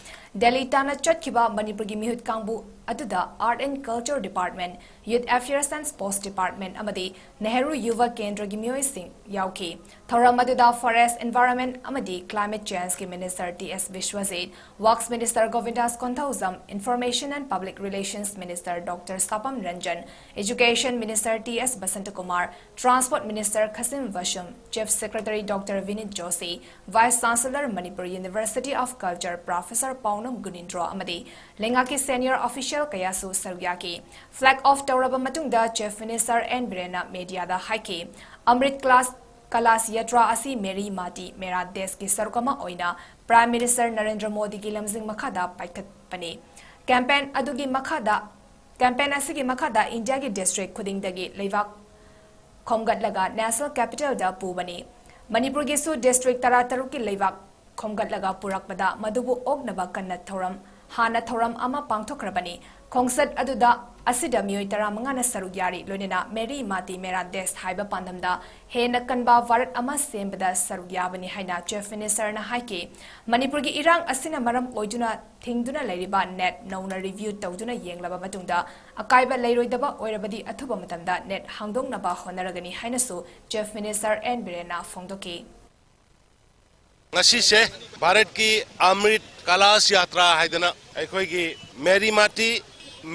ꯗꯦꯜꯂꯤ ꯇꯥꯟꯅ ꯆꯠꯈꯤꯕ ꯃꯅꯤꯄꯨꯔꯒꯤ ꯃꯤꯍꯨꯠ ꯀꯥꯡꯕꯨ ꯑꯗꯨꯗ Art and Culture Department, Youth Affairs and Sports Department ꯑꯃꯗꯤ ꯅꯦꯍꯔꯨ ꯌꯨꯚ ꯀꯦꯟꯗ꯭ꯔꯒꯤ ꯃꯤꯑꯣꯏꯁꯤꯡ ꯌꯥꯎꯈꯤ꯫ ꯊꯧꯔꯝ ꯑꯗꯨꯗ Forest, Environment ꯑꯃꯗꯤ Climate Changeꯀꯤ Minister T S Biswajit, Works Minister Govindas Konthoujam, Information and Public Relations Minister doctor Sapam Ranjan, Education Minister T S Basantakumar, Transport Minister Khashim Vashum, Chief Secretary doctor Vineet Joshi, Vice Chancellor Manipur University of Culture Professor Paonam Gunindro ꯑꯃꯗꯤ ꯂꯩꯉꯥꯛꯀꯤ senior official ꯀꯌꯥꯁꯨ ꯁꯔꯨꯛ ꯌꯥꯈꯤ꯫ Flag off ꯇꯧꯔꯕ ꯃꯇꯨꯡꯗ Chief Minister N ꯕꯤꯔꯦꯟꯅ mediaꯗ ꯍꯥꯏꯈꯤ, ꯑꯃ꯭ꯔꯤꯠ class class ꯌꯥꯇ꯭ꯔꯥ ꯑꯁꯤ ꯃꯦꯔꯤ ꯃꯥꯇꯤ ꯃꯦꯔꯥ ꯗꯦꯁꯀꯤ ꯁꯔꯨꯛ ꯑꯃ ꯑꯣꯏꯅ Prime Minister ꯅꯔꯦꯟꯗ꯭ꯔ ꯃꯣꯗꯤꯒꯤ ꯂꯝꯖꯤꯡ ꯃꯈꯥꯗ ꯄꯥꯏꯈꯠꯄꯅꯤ꯫ Campaign ꯑꯗꯨꯒꯤ ꯃꯈꯥꯗ, campaign ꯑꯁꯤꯒꯤ ꯃꯈꯥꯗ ꯏꯟꯗꯤꯌꯥꯒꯤ district ꯈꯨꯗꯤꯡꯗꯒꯤ ꯂꯩꯕꯥꯛ ꯈꯣꯝꯒꯠꯂꯒ National Capitalꯗ ꯄꯨꯕꯅꯤ꯫ ꯃꯅꯤꯄꯨꯔꯒꯤꯁꯨ district ꯇꯔꯥꯇꯔꯨꯛꯀꯤ ꯂꯩꯕꯥꯛ ꯈꯣꯝꯒꯠꯂꯒ ꯄꯨꯔꯛꯄꯗ ꯃꯗꯨꯕꯨ ꯑꯣꯛꯅꯕ ꯀꯟꯅ ꯊꯧꯔꯝ ꯍꯥꯟꯅ ꯊꯧꯔꯝ ꯑꯃ ꯄꯥꯡꯊꯣꯛꯈ꯭ꯔꯕꯅꯤ꯫ ꯈꯣꯡꯆꯠ ꯑꯗꯨꯗ ꯑꯁꯤꯗ ꯃꯤꯑꯣꯏ ꯇꯔꯥꯃꯉꯥꯅ ꯁꯔꯨꯛ ꯌꯥꯔꯤ, ꯂꯣꯏꯅꯅ ꯃꯦꯔꯤ ꯃꯥꯇꯤ ꯃꯦꯔꯥ ꯗꯦꯁ ꯍꯥꯏꯕ ꯄꯥꯟꯗꯝꯗ ꯍꯦꯟꯅ ꯀꯟꯕ ꯚꯥꯔꯠ ꯑꯃ ꯁꯦꯝꯕꯗ ꯁꯔꯨꯛ ꯌꯥꯕꯅꯤ ꯍꯥꯏꯅ ꯆꯤꯐ ꯃꯤꯅꯤꯁꯇꯔꯅ ꯍꯥꯏꯈꯤ꯫ ꯃꯅꯤꯄꯨꯔꯒꯤ ꯏꯔꯥꯡ ꯑꯁꯤꯅ ꯃꯔꯝ ꯑꯣꯏꯗꯨꯅ ꯊꯤꯡꯗꯨꯅ ꯂꯩꯔꯤꯕ ꯅꯦꯠ ꯅꯧꯅ ꯔꯤꯚ꯭ꯌꯨ ꯇꯧꯗꯨꯅ ꯌꯦꯡꯂꯕ ꯃꯇꯨꯡꯗ ꯑꯀꯥꯏꯕ ꯂꯩꯔꯣꯏꯗꯕ ꯑꯣꯏꯔꯕꯗꯤ ꯑꯊꯨꯕ ꯃꯇꯝꯗ ꯅꯦꯠ ꯍꯥꯡꯗꯣꯛꯅꯕ ꯍꯣꯠꯅꯔꯒꯅꯤ ꯍꯥꯏꯅꯁꯨ ꯆꯤꯐ ꯃꯤꯅꯤꯁꯇꯔ ꯑꯦꯟ ꯕꯤꯔꯦꯟꯅ ꯐꯣꯡꯗꯣꯛꯈꯤ꯫ ꯉꯁꯤꯁꯦ ꯚꯥꯔꯠꯀꯤ ꯑꯃ꯭ꯔꯤꯠ ꯀꯂꯥꯁ ꯌꯥꯇ꯭ꯔꯥ ꯍꯥꯏꯗꯅ ꯑꯩꯈꯣꯏꯒꯤ ꯃꯦꯔꯤ ꯃꯥꯇꯤ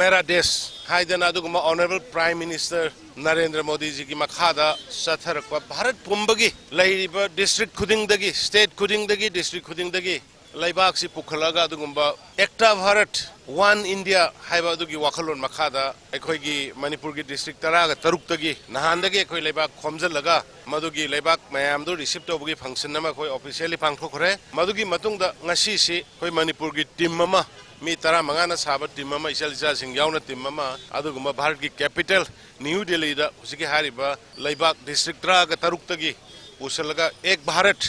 ꯃꯦꯔꯥ ꯗꯦꯁ ꯍꯥꯏꯗꯅ ꯑꯗꯨꯒꯨꯝꯕ ꯑꯣꯅꯔꯦꯕꯜ ꯄ꯭ꯔꯥꯏꯝ ꯃꯤꯅꯤꯁꯇꯔ ꯅꯔꯦꯟꯗ꯭ꯔ ꯃꯣꯗꯤꯖꯤꯒꯤ ꯃꯈꯥꯗ ꯆꯠꯊꯔꯛꯄ ꯚꯥꯔꯠ ꯄꯨꯝꯕꯒꯤ ꯂꯩꯔꯤꯕ ꯗꯤꯁꯇ꯭ꯔꯤꯛ ꯈꯨꯗꯤꯡꯗꯒꯤ, ꯁ꯭ꯇꯦꯠ ꯈꯨꯗꯤꯡꯗꯒꯤ, ꯗꯤꯁꯇ꯭ꯔꯤꯛ ꯈꯨꯗꯤꯡꯗꯒꯤ ꯂꯩꯕꯥꯛꯁꯤ ꯄꯨꯈꯠꯂꯒ ꯑꯗꯨꯒꯨꯝꯕ ꯑꯦꯛꯇꯥ ꯚꯥꯔꯠ, ꯋꯥꯟ ꯏꯟꯗꯤꯌꯥ ꯍꯥꯏꯕ ꯑꯗꯨꯒꯤ ꯋꯥꯈꯜꯂꯣꯟ ꯃꯈꯥꯗ ꯑꯩꯈꯣꯏꯒꯤ ꯃꯅꯤꯄꯨꯔꯒꯤ ꯗꯤꯁꯇ꯭ꯔꯤꯛ ꯇꯔꯥꯒ ꯇꯔꯨꯛꯇꯒꯤ ꯅꯍꯥꯟꯗꯒꯤ ꯑꯩꯈꯣꯏ ꯂꯩꯕꯥꯛ ꯈꯣꯝꯖꯤꯜꯂꯒ ꯃꯗꯨꯒꯤ ꯂꯩꯕꯥꯛ ꯃꯌꯥꯝꯗꯨ ꯔꯤꯁꯤꯞ ꯇꯧꯕꯒꯤ ꯐꯪꯁꯟ ꯑꯃ ꯑꯩꯈꯣꯏ ꯑꯣꯐꯤꯁꯤꯌꯦꯜꯂꯤ ꯄꯥꯡꯊꯣꯛꯈ꯭ꯔꯦ꯫ ꯃꯗꯨꯒꯤ ꯃꯇꯨꯡꯗ ꯉꯁꯤꯁꯤ ꯑꯩꯈꯣꯏ ꯃꯅꯤꯄꯨꯔꯒꯤ ꯇꯤꯝ ꯑꯃ, ꯃꯤ ꯇꯔꯥꯃꯉꯥꯅ ꯁꯥꯕ ꯇꯤꯝ ꯑꯃ, ꯏꯆꯜ ꯏꯆꯥꯁꯤꯡ ꯌꯥꯎꯅ ꯇꯤꯝ ꯑꯃ, ꯑꯗꯨꯒꯨꯝꯕ ꯚꯥꯔꯠꯀꯤ ꯀꯦꯄꯤꯇꯦꯜ ꯅ꯭ꯌꯨ ꯗꯦꯜꯂꯤꯗ ꯍꯧꯖꯤꯛꯀꯤ ꯍꯥꯏꯔꯤꯕ ꯂꯩꯕꯥꯛ ꯗꯤꯁꯇ꯭ꯔꯤꯛ ꯇꯔꯥꯒ ꯇꯔꯨꯛꯇꯒꯤ ꯄꯨꯁꯤꯜꯂꯒ ꯑꯦꯛ ꯚꯥꯔꯠ,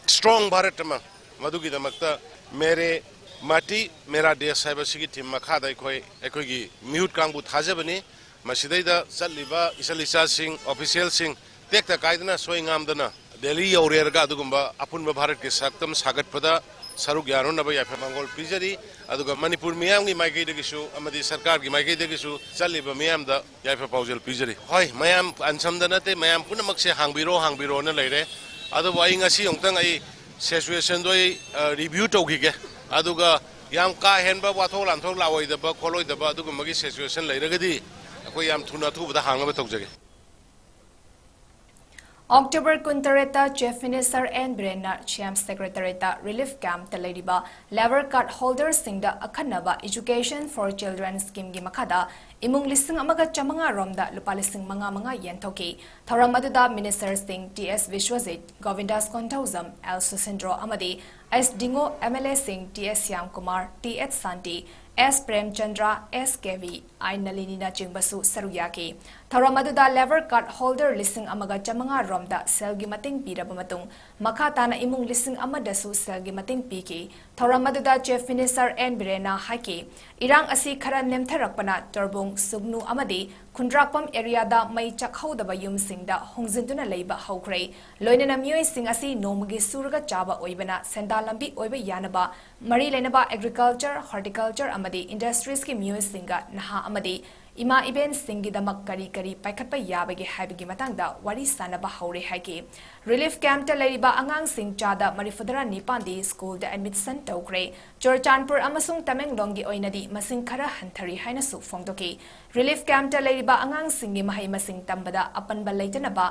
ꯁ꯭ꯇ꯭ꯔꯣꯡ ꯚꯥꯔꯠ ꯑꯃ, ꯃꯗꯨꯒꯤꯗꯃꯛꯇ ꯃꯦꯔꯦ ꯃꯥꯇꯤ ꯃꯦꯔꯥ ꯗꯦꯁ ꯍꯥꯏꯕ ꯁꯤꯒꯤ ꯊꯤꯝ ꯃꯈꯥꯗ ꯑꯩꯈꯣꯏ, ꯑꯩꯈꯣꯏꯒꯤ ꯃꯤꯍꯨꯠ ꯀꯥꯡꯕꯨ ꯊꯥꯖꯕꯅꯤ꯫ ꯃꯁꯤꯗꯩꯗ ꯆꯠꯂꯤꯕ ꯏꯆꯜ ꯏꯆꯥꯁꯤꯡ, ꯑꯣꯐꯤꯁꯤꯌꯦꯜꯁꯤꯡ ꯇꯦꯛꯇ ꯀꯥꯏꯗꯅ ꯁꯣꯏ ꯉꯥꯝꯗꯅ ꯗꯦꯜꯂꯤ ꯌꯧꯔꯦꯔꯒ ꯑꯗꯨꯒꯨꯝꯕ ꯑꯄꯨꯟꯕ ꯚꯥꯔꯠꯀꯤ ꯁꯛꯇꯝ ꯁꯥꯒꯠꯄꯗ ꯁꯔꯨꯛ ꯌꯥꯅꯅꯕ ꯌꯥꯏꯐ ꯃꯪꯒꯣꯜ ꯄꯤꯖꯔꯤ꯫ ꯑꯗꯨꯒ ꯃꯅꯤꯄꯨꯔ ꯃꯤꯌꯥꯝꯒꯤ ꯃꯥꯏꯀꯩꯗꯒꯤꯁꯨ ꯑꯃꯗꯤ ꯁꯔꯀꯥꯔꯒꯤ ꯃꯥꯏꯀꯩꯗꯒꯤꯁꯨ ꯆꯠꯂꯤꯕ ꯃꯤꯌꯥꯝꯗ ꯌꯥꯏꯐ ꯄꯥꯎꯖꯦꯜ ꯄꯤꯖꯔꯤ꯫ ꯍꯣꯏ, ꯃꯌꯥꯝ ꯑꯟꯁꯝꯗ ꯅꯠꯇꯦ, ꯃꯌꯥꯝ ꯄꯨꯝꯅꯃꯛꯁꯦ ꯍꯥꯡꯕꯤꯔꯣ, ꯍꯥꯡꯕꯤꯔꯣꯅ ꯂꯩꯔꯦ꯫ ꯑꯗꯨꯕꯨ ꯑꯩ ꯉꯁꯤ ꯑꯃꯨꯛꯇꯪ ꯑꯩ ꯁꯤꯆꯨꯋꯦꯁꯟꯗꯣ ꯑꯩ, ꯑ, ꯔꯤꯚ꯭ꯌꯨ ꯇꯧꯈꯤꯒꯦ꯫ ꯑꯗꯨꯒ ꯌꯥꯝ ꯀꯥ ꯍꯦꯟꯕ ꯋꯥꯊꯣꯛ ꯂꯥꯟꯊꯣꯛ ꯂꯥꯛꯑꯣꯏꯗꯕ ꯈꯣꯠꯂꯣꯏꯗꯕ ꯑꯗꯨꯒꯨꯝꯕꯒꯤ ꯁꯤꯆꯨꯋꯦꯁꯟ ꯂꯩꯔꯒꯗꯤ ꯑꯩꯈꯣꯏ ꯌꯥꯝ ꯊꯨꯅ ꯑꯊꯨꯕꯗ ꯍꯥꯡꯅꯕ ꯇꯧꯖꯒꯦ꯫ ꯑꯣꯛꯇꯣꯕꯔ ꯀꯨꯟꯇꯔꯦꯠꯇ ꯆꯤꯐ ꯃꯤꯅꯤꯁꯇꯔ ꯑꯦꯟ ꯕꯤꯔꯦꯟꯅ ꯁꯤꯌꯥꯝ ꯁꯦꯀ꯭ꯔꯦꯇꯔꯦꯠꯇ ꯔꯤꯂꯤꯐ ꯀꯦꯝꯞꯇ ꯂꯩꯔꯤꯕ ꯂꯦꯕꯔ ꯀꯥꯔꯗ ꯍꯣꯜꯗꯔꯁꯤꯡꯗ ꯑꯈꯟꯅꯕ ꯏꯖꯨꯀꯦꯁꯟ ꯐꯣꯔ ꯆꯤꯜꯗ꯭ꯔꯦꯟ ꯁ꯭ꯀꯤꯝꯒꯤ ꯃꯈꯥꯗ ꯏꯃꯨꯡ ꯂꯤꯁꯤꯡ ꯑꯃꯒ ꯆꯥꯃꯉꯥ ꯔꯣꯝꯗ ꯂꯨꯄꯥ ꯂꯤꯁꯤꯡ ꯃꯉꯥ ꯃꯉꯥ ꯌꯦꯟꯊꯣꯛꯈꯤ꯫ ꯊꯧꯔꯝ ꯑꯗꯨꯗ ꯃꯤꯅꯤꯁꯇꯔꯁꯤꯡ T S Biswajit, ꯒꯣꯕꯤꯟꯗꯥꯁ Konthoujam, L ꯁꯨꯁꯤꯟꯗ꯭ꯔꯣ ꯑꯃꯗꯤ ꯑꯦꯁ ꯗꯤꯡꯉꯣ, M L ꯑꯦꯁꯤꯡ T S Shyamkumar, T ꯑꯦꯁ ꯁꯥꯟꯇꯤ, ꯑꯦꯁ ꯄ꯭ꯔꯦꯝꯆꯟꯗ꯭ꯔ, ꯑꯦꯁ ꯀꯦ ꯚꯤ, ꯑꯥꯏ ꯅꯂꯤꯅꯤꯅꯆꯤꯡꯕꯁꯨ ꯁꯔꯨꯛ ꯌꯥꯈꯤ꯫ ꯊꯧꯔꯝ ꯑꯗꯨꯗ ꯂꯦꯕꯔ ꯀꯥꯔꯗ ꯍꯣꯜꯗꯔ ꯂꯤꯁꯤꯡ ꯑꯃꯒ ꯆꯥꯃꯉꯥ ꯔꯣꯝꯗ ꯁꯦꯜꯒꯤ ꯃꯇꯦꯡ ꯄꯤꯔꯕ ꯃꯇꯨꯡ, ꯃꯈꯥ ꯇꯥꯅ ꯏꯃꯨꯡ ꯂꯤꯁꯤꯡ ꯑꯃꯗꯁꯨ ꯁꯦꯜꯒꯤ ꯃꯇꯦꯡ ꯄꯤꯈꯤ꯫ ꯊꯧꯔꯝ ꯑꯗꯨꯗ ꯆꯤꯐ ꯃꯤꯅꯤꯁꯇꯔ ꯑꯦꯟ ꯕꯤꯔꯦꯟꯅ ꯍꯥꯏꯈꯤ, ꯏꯔꯥꯡ ꯑꯁꯤ ꯈꯔ ꯅꯦꯝꯊꯔꯛꯄꯅ ꯇꯣꯔꯕꯨꯡ, ꯁꯨꯒꯅꯨ ꯑꯃꯗꯤ ꯈꯨꯟꯗ꯭ꯔꯥꯛꯄꯝ ꯑꯦꯔꯤꯌꯥꯗ ꯃꯩ ꯆꯥꯛꯍꯧꯗꯕ ꯌꯨꯝꯁꯤꯡꯗ ꯍꯣꯡꯖꯤꯟꯗꯨꯅ ꯂꯩꯕ ꯍꯧꯈ꯭ꯔꯦ꯫ ꯂꯣꯏꯅꯅ ꯃꯤꯑꯣꯏꯁꯤꯡ ꯑꯁꯤ ꯅꯣꯡꯃꯒꯤ ꯁꯨꯔꯒ ꯆꯥꯕ ꯑꯣꯏꯕꯅ ꯁꯦꯟꯗꯥꯟ ꯂꯝꯕꯤ ꯑꯣꯏꯕ ꯌꯥꯅꯕ ꯃꯔꯤ ꯂꯩꯅꯕ ꯑꯦꯒ꯭ꯔꯤꯀꯜꯆꯔ, ꯍꯣꯔꯇꯤꯀꯜꯆꯔ ꯑꯃꯗꯤ ꯏꯟꯗꯁꯇ꯭ꯔꯤꯁꯀꯤ ꯃꯤꯑꯣꯏꯁꯤꯡꯒ ꯅꯍꯥ ꯑꯃꯗꯤ ꯏꯃꯥ ꯏꯕꯦꯟꯁꯤꯡꯒꯤꯗꯃꯛ ꯀꯔꯤ ꯀꯔꯤ ꯄꯥꯏꯈꯠꯄ ꯌꯥꯕꯒꯦ ꯍꯥꯏꯕꯒꯤ ꯃꯇꯥꯡꯗ ꯋꯥꯔꯤ ꯁꯥꯅꯕ ꯍꯧꯔꯦ ꯍꯥꯏꯈꯤ꯫ ꯔꯤꯂꯤꯐ ꯀꯦꯝꯞꯇ ꯂꯩꯔꯤꯕ ꯑꯉꯥꯡꯁꯤꯡ ꯆꯥꯗ ꯃꯔꯤꯐꯨꯇꯔꯥ ꯅꯤꯄꯥꯟꯗꯤ ꯁ꯭ꯀꯨꯜꯗ ꯑꯦꯗꯃꯤꯁꯟ ꯇꯧꯈ꯭ꯔꯦ꯫ ꯆꯨꯔꯆꯥꯟꯄꯨꯔ ꯑꯃꯁꯨꯡ ꯇꯃꯦꯡꯂꯣꯡꯒꯤ ꯑꯣꯏꯅꯗꯤ ꯃꯁꯤꯡ ꯈꯔ ꯍꯟꯊꯔꯤ ꯍꯥꯏꯅꯁꯨ ꯐꯣꯡꯗꯣꯛꯈꯤ꯫ ꯔꯤꯂꯤꯐ ꯀꯦꯝꯞꯇ ꯂꯩꯔꯤꯕ ꯑꯉꯥꯡꯁꯤꯡꯒꯤ ꯃꯍꯩ ꯃꯁꯤꯡ ꯇꯝꯕꯗ ꯑꯄꯟꯕ ꯂꯩꯇꯅꯕ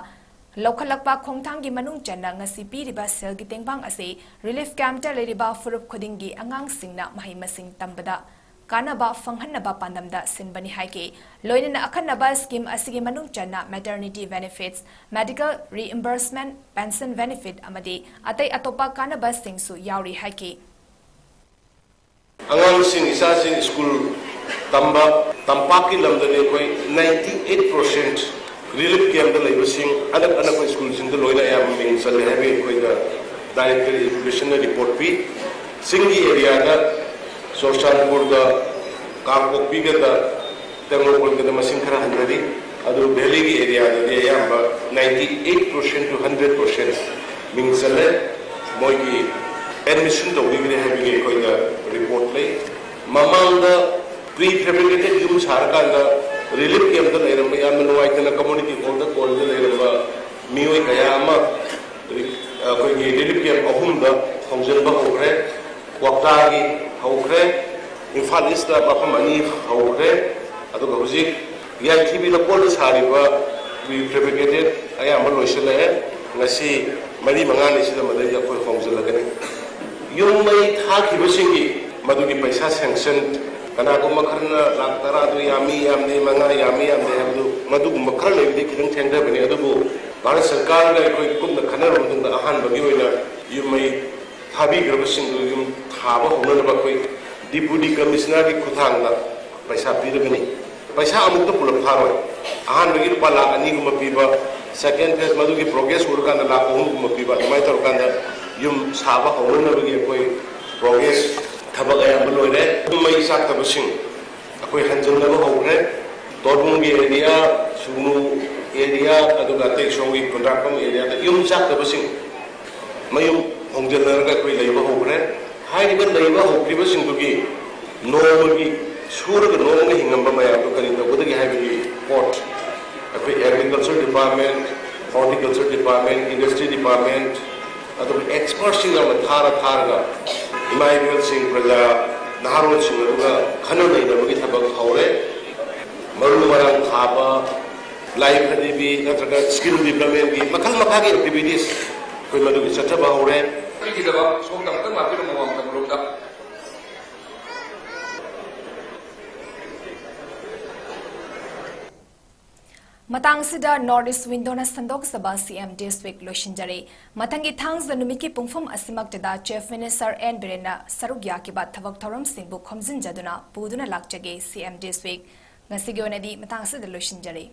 ꯂꯧꯈꯠꯂꯛꯄ ꯈꯣꯡꯊꯥꯡꯒꯤ ꯃꯅꯨꯡ ꯆꯟꯅ ꯉꯁꯤ ꯄꯤꯔꯤꯕ ꯁꯦꯜꯒꯤ ꯇꯦꯡꯕꯥꯡ ꯑꯁꯤ ꯔꯤꯂꯤꯐ ꯀꯦꯝꯞꯇ ꯂꯩꯔꯤꯕ ꯐꯨꯔꯨꯞ ꯈꯨꯗꯤꯡꯒꯤ ꯑꯉꯥꯡꯁꯤꯡꯅ ꯃꯍꯩ ꯃꯁꯤꯡ ꯇꯝꯕꯗ ꯀꯥꯟꯅꯕ ꯐꯪꯍꯟꯅꯕ ꯄꯥꯟꯗꯝꯗ ꯁꯤꯟꯕꯅꯤ ꯍꯥꯏꯈꯤ꯫ ꯂꯣꯏꯅꯅ ꯑꯈꯟꯅꯕ ꯁ꯭ꯀꯤꯝ ꯑꯁꯤꯒꯤ ꯃꯅꯨꯡ ꯆꯟꯅ ꯃꯦꯇꯔꯅꯤꯇꯤ benefits, medical reimbursement, pension benefit ꯑꯃꯗꯤ ꯑꯇꯩ ꯑꯇꯣꯞꯄ ꯀꯥꯟꯅꯕꯁꯤꯡꯁꯨ ꯌꯥꯎꯔꯤ ꯍꯥꯏꯈꯤ꯫ ꯑꯉꯥꯡꯁꯤꯡ, ꯏꯆꯥꯁꯤꯡ ꯁ꯭ꯀꯨꯜ ꯇꯝꯕ ꯇꯝꯄꯥꯛꯀꯤ ꯂꯝꯗꯗꯤ ꯑꯩꯈꯣꯏ ninety eight percent relief campꯇ ꯂꯩꯕꯁꯤꯡ ꯑꯅꯛ ꯑꯅꯛꯄ ꯁ꯭ꯀꯨꯜꯁꯤꯡꯗ ꯂꯣꯏꯅ ꯑꯌꯥꯝꯕ ꯃꯤꯡ ꯆꯜꯂꯦ ꯍꯥꯏꯕꯒꯤ ꯑꯩꯈꯣꯏꯗ Director Educationꯅ report ꯄꯤ꯫ ꯆꯤꯡꯒꯤ areaꯗ ꯆꯨꯔꯆꯥꯟꯄꯨꯔꯒ ꯀꯥꯡꯄꯣꯛꯄꯤꯒꯗ ꯇꯦꯡꯅꯧꯄꯜꯒꯗ ꯃꯁꯤꯡ ꯈꯔ ꯍꯟꯊꯔꯤ꯫ ꯑꯗꯨ valleyꯒꯤ areaꯗꯗꯤ ꯑꯌꯥꯝꯕ ninety eight percent to hundred percent ꯃꯤꯡ ꯆꯜꯂꯦ꯫ ꯃꯣꯏꯒꯤ admission ꯇꯧꯕꯤꯈ꯭ꯔꯦ ꯍꯥꯏꯕꯒꯤ ꯑꯩꯈꯣꯏꯗ report ꯂꯩ꯫ ꯃꯃꯥꯡꯗ prefabricated ꯌꯨꯝ ꯁꯥꯔꯀꯥꯟꯗ relief campꯇ ꯂꯩꯔꯝꯕ, ꯌꯥꯝꯅ ꯅꯨꯡꯉꯥꯏꯇꯅ community hallꯗ ꯀꯣꯜꯗ ꯂꯩꯔꯝꯕ ꯃꯤꯑꯣꯏ ꯀꯌꯥ ꯑꯃ ꯑꯩꯈꯣꯏꯒꯤ relief camp ꯑꯍꯨꯝꯗ ꯍꯣꯡꯖꯤꯟꯕ ꯍꯧꯈ꯭ꯔꯦ꯫ ꯀ꯭ꯋꯥꯛꯇꯥꯒꯤ ꯍꯧꯈ꯭ꯔꯦ, ꯏꯝꯐꯥꯜ ꯏꯁꯇ ꯃꯐꯝ ꯑꯅꯤ ꯍꯧꯈ꯭ꯔꯦ, ꯑꯗꯨꯒ ꯍꯧꯖꯤꯛ ꯌꯥꯏꯊꯤꯕꯤ ꯂꯧꯀꯣꯜꯗ ꯁꯥꯔꯤꯕ prefabricated ꯑꯌꯥꯝꯕ ꯂꯣꯏꯁꯤꯜꯂꯛꯑꯦ꯫ ꯉꯁꯤ ꯃꯔꯤ ꯃꯉꯥꯅꯤꯁꯤꯗ ꯃꯗꯩꯗ ꯑꯩꯈꯣꯏ ꯍꯣꯡꯖꯤꯜꯂꯒꯅꯤ꯫ ꯌꯨꯝ ꯃꯩ ꯊꯥꯈꯤꯕꯁꯤꯡꯒꯤ ꯃꯗꯨꯒꯤ ꯄꯩꯁꯥ sanction, ꯀꯅꯥꯒꯨꯝꯕ ꯈꯔꯅ ꯂꯥꯛ ꯇꯔꯥꯗꯨ ꯌꯥꯝꯃꯤ ꯌꯥꯝꯗꯦ, ꯃꯉꯥ ꯌꯥꯝꯃꯤ ꯌꯥꯝꯗꯦ ꯍꯥꯏꯕꯗꯨ, ꯃꯗꯨꯒꯨꯝꯕ ꯈꯔ ꯂꯩꯕꯗꯤ ꯈꯤꯇꯪ ꯊꯦꯡꯊꯕꯅꯤ꯫ ꯑꯗꯨꯕꯨ ꯚꯥꯔꯠ ꯁꯔꯀꯥꯔꯒ ꯑꯩꯈꯣꯏ ꯀꯨꯞꯅ ꯈꯟꯅꯔꯕ ꯃꯇꯨꯡꯗ ꯑꯍꯥꯟꯕꯒꯤ ꯑꯣꯏꯅ ꯌꯨꯝ ꯃꯩ ꯊꯥꯕꯤꯈ꯭ꯔꯕꯁꯤꯡꯗꯨ ꯌꯨꯝ ꯊꯥꯕ ꯍꯧꯅꯅꯕ ꯑꯩꯈꯣꯏ Deputy Commissionerꯒꯤ ꯈꯨꯠꯊꯥꯡꯗ ꯄꯩꯁꯥ ꯄꯤꯔꯒꯅꯤ꯫ ꯄꯩꯁꯥ ꯑꯃꯨꯛꯇ ꯄꯨꯂꯞ ꯊꯥꯔꯣꯏ꯫ ꯑꯍꯥꯟꯕꯒꯤ ꯂꯨꯄꯥ ꯂꯥꯈ ꯑꯅꯤꯒꯨꯝꯕ ꯄꯤꯕ, second phase ꯃꯗꯨꯒꯤ progress ꯎꯔꯀꯥꯟꯗ ꯂꯥꯈ ꯑꯍꯨꯝꯒꯨꯝꯕ ꯄꯤꯕ, ꯑꯗꯨꯃꯥꯏꯅ ꯇꯧꯔꯀꯥꯟꯗ ꯌꯨꯝ ꯁꯥꯕ ꯍꯧꯅꯅꯕꯒꯤ ꯑꯩꯈꯣꯏ progress ꯊꯕꯛ ꯑꯌꯥꯝꯕ ꯂꯣꯏꯔꯦ꯫ ꯌꯨꯝ ꯃꯩ ꯆꯥꯛꯇꯕꯁꯤꯡ ꯑꯩꯈꯣꯏ ꯍꯟꯖꯤꯟꯅꯕ ꯍꯧꯈ꯭ꯔꯦ꯫ ꯇꯣꯔꯕꯨꯡꯒꯤ area, ꯁꯨꯒꯅꯨ area, ꯑꯗꯨꯒ ꯑꯇꯩ ꯁꯣꯝꯒꯤ ꯈꯨꯟꯗ꯭ꯔꯥꯛꯄꯝ areaꯗ ꯌꯨꯝ ꯆꯥꯛꯇꯕꯁꯤꯡ ꯃꯌꯨꯝ ꯍꯣꯡꯖꯤꯜꯂꯔꯒ ꯑꯩꯈꯣꯏ ꯂꯩꯕ ꯍꯧꯈ꯭ꯔꯦ꯫ ꯍꯥꯏꯔꯤꯕ ꯂꯩꯕ ꯍꯧꯈ꯭ꯔꯤꯕꯁꯤꯡꯗꯨꯒꯤ ꯅꯣꯡꯃꯒꯤ ꯁꯨꯔꯒ ꯅꯣꯡꯃꯒꯤ ꯍꯤꯡꯉꯝꯕ ꯃꯌꯥꯝꯗꯨ ꯀꯔꯤ ꯇꯧꯒꯗꯒꯦ ꯍꯥꯏꯕꯒꯤ ꯄꯣꯠ ꯑꯩꯈꯣꯏ Agriculture Department, Horticulture Department, Industry Department, ꯑꯗꯨꯒ expertꯁꯤꯡ ꯌꯥꯝꯅ ꯊꯥꯔ ꯊꯥꯔꯒ ꯏꯃꯥ ꯏꯕꯦꯜꯁꯤꯡ, ꯄ꯭ꯔꯖꯥ, ꯅꯍꯥꯔꯣꯜꯁꯤꯡ ꯑꯗꯨꯒ ꯈꯟꯅ ꯅꯩꯅꯕꯒꯤ ꯊꯕꯛ ꯍꯧꯔꯦ꯫ ꯃꯔꯨ ꯃꯔꯥꯡ ꯊꯥꯕ, ꯂꯥꯏ ꯐꯗꯤꯕꯤ ꯅꯠꯇ꯭ꯔꯒ skill developmentꯀꯤ ꯃꯈꯜ ꯃꯈꯥꯒꯤ activities ꯑꯩꯈꯣꯏ ꯃꯗꯨꯒꯤ ꯆꯠꯊꯕ ꯍꯧꯔꯦ꯫ ꯑꯩꯒꯤꯗꯃꯛ ꯁꯣꯝꯗ ꯑꯃꯨꯛꯇꯪ ꯂꯥꯛꯄꯤꯔꯝꯃꯣ, ꯋꯥꯡꯖꯝ ꯂꯣꯝꯗ꯫ ꯃꯇꯥꯡꯁꯤꯗ North East Windowꯅ ꯁꯟꯗꯣꯛꯆꯕ C M This Week ꯂꯣꯏꯁꯤꯟꯖꯔꯦ꯫ ꯃꯊꯪꯒꯤ ꯊꯥꯡꯖ ꯅꯨꯃꯤꯠꯀꯤ ꯄꯨꯡꯐꯝ ꯑꯁꯤꯃꯛꯇꯗ Chief Minister N ꯕꯤꯔꯦꯟꯅ ꯁꯔꯨꯛ ꯌꯥꯈꯤꯕ ꯊꯕꯛ ꯊꯧꯔꯝꯁꯤꯡꯕꯨ ꯈꯣꯝꯖꯤꯟꯖꯗꯨꯅ ꯄꯨꯗꯨꯅ ꯂꯥꯛꯆꯒꯦ꯫ C M This Week ꯉꯁꯤꯒꯤ ꯑꯣꯏꯅꯗꯤ ꯃꯇꯥꯡ ꯑꯁꯤꯗ ꯂꯣꯏꯁꯤꯟꯖꯔꯦ꯫